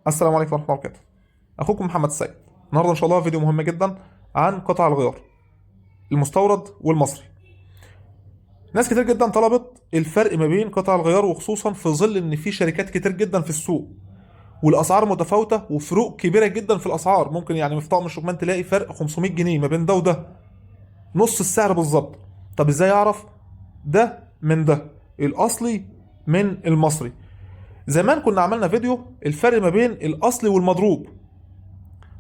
السلام عليكم ورحمة الله وبركاته. اخوكم محمد السيد. النهارده ان شاء الله فيديو مهم جدا عن قطع الغيار المستورد والمصري. ناس كتير جدا طلبت الفرق ما بين قطع الغيار، وخصوصا في ظل ان في شركات كتير جدا في السوق والاسعار متفاوتة وفروق كبيرة جدا في الاسعار. ممكن يعني في طقم الشكمان تلاقي فرق 500 جنيه ما بين ده وده، نص السعر بالظبط. طب ازاي اعرف ده من ده، الاصلي من المصري؟ زمان كنا عملنا فيديو الفرق ما بين الاصلي والمضروب.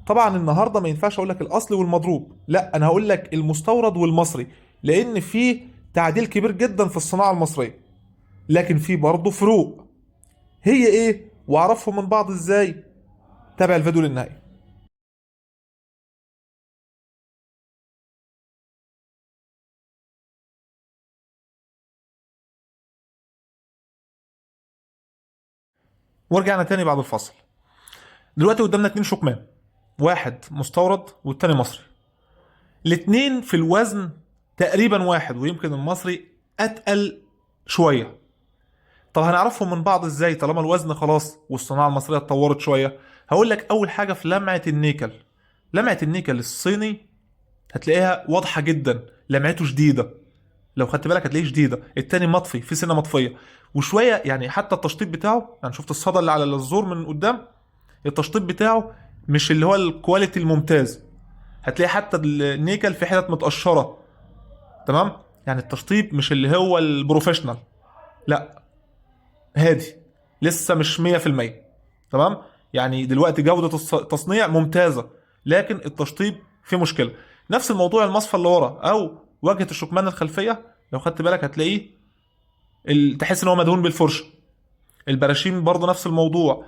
طبعا النهارده ما ينفعش اقول لك الاصلي والمضروب، لا انا هقول لك المستورد والمصري، لان في تعديل كبير جدا في الصناعة المصرية، لكن في برضه فروق. هي ايه واعرفهم من بعض ازاي؟ تابع الفيديو للنهاية. ورجعنا تاني بعد الفصل. دلوقتي قدامنا اتنين شكمان، واحد مستورد والتاني مصري. الاتنين في الوزن تقريبا واحد، ويمكن المصري اتقل شوية. طب هنعرفهم من بعض ازاي طالما الوزن خلاص والصناعة المصرية اتطورت شوية؟ هقول لك اول حاجة في لمعة النيكل. لمعة النيكل الصيني هتلاقيها واضحة جدا، لمعته شديدة، لو خدت بالك هتلاقيه شديدة. التاني مطفي، في سنة مطفيه وشوية، يعني حتى التشطيب بتاعه، يعني شفت الصدى اللي على الزور من قدام، التشطيب بتاعه مش اللي هو ال quality الممتاز. هتلاقي حتى النيكل في حتت متقشره، تمام؟ يعني التشطيب مش اللي هو ال professional، لا هادي لسه مش 100%، تمام؟ يعني دلوقتي جودة التصنيع ممتازة، لكن التشطيب فيه مشكلة. نفس الموضوع المصفى اللي ورا او واجهة الشكمان الخلفية، لو خدت بالك هتلاقيه تحس ان هو مدهون بالفرشة. البراشيم برضه نفس الموضوع،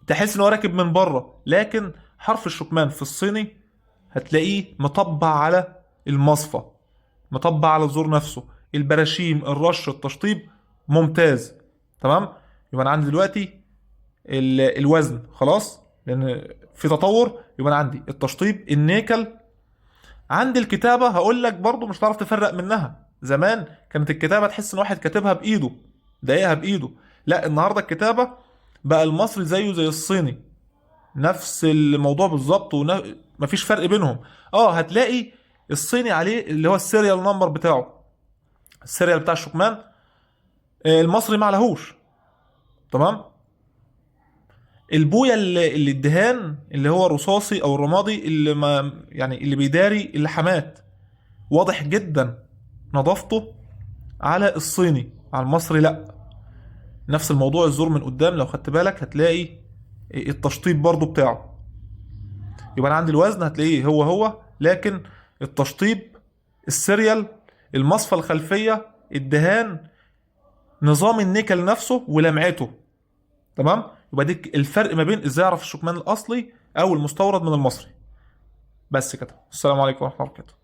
تحس ان هو راكب من بره، لكن حرف الشكمان في الصيني هتلاقيه مطبع على المصفى، مطبع على الزور نفسه. البراشيم، الرش، التشطيب ممتاز، تمام؟ يبقى انا عندي دلوقتي الوزن خلاص لان في تطور. يبقى انا عندي التشطيب، النيكل، عندي الكتابة. هقول لك برضو مش هتعرف تفرق منها. زمان كانت الكتابة تحس ان واحد كاتبها بايده، ضايقها بايده. لا النهارده الكتابة بقى المصري زيه زي الصيني، نفس الموضوع بالظبط، ومفيش فرق بينهم. هتلاقي الصيني عليه اللي هو ال serial number بتاعه، ال serial بتاع الشكمان، المصري ما عليهوش، تمام؟ البويه اللي الدهان اللي هو الرصاصي او الرمادي اللي ما يعني اللي بيداري اللحمات، واضح جدا نظافته على الصيني، على المصري لا. نفس الموضوع الزور من قدام، لو خدت بالك هتلاقي التشطيب برضو بتاعه. يبقى انا عندي الوزن هتلاقيه هو هو، لكن التشطيب، ال serial، المصفى الخلفية، الدهان، نظام النيكل نفسه ولمعته، تمام؟ يبقى دي الفرق ما بين ازاي اعرف الشكمان الاصلي او المستورد من المصري. بس كده، السلام عليكم ورحمة الله وبركاته.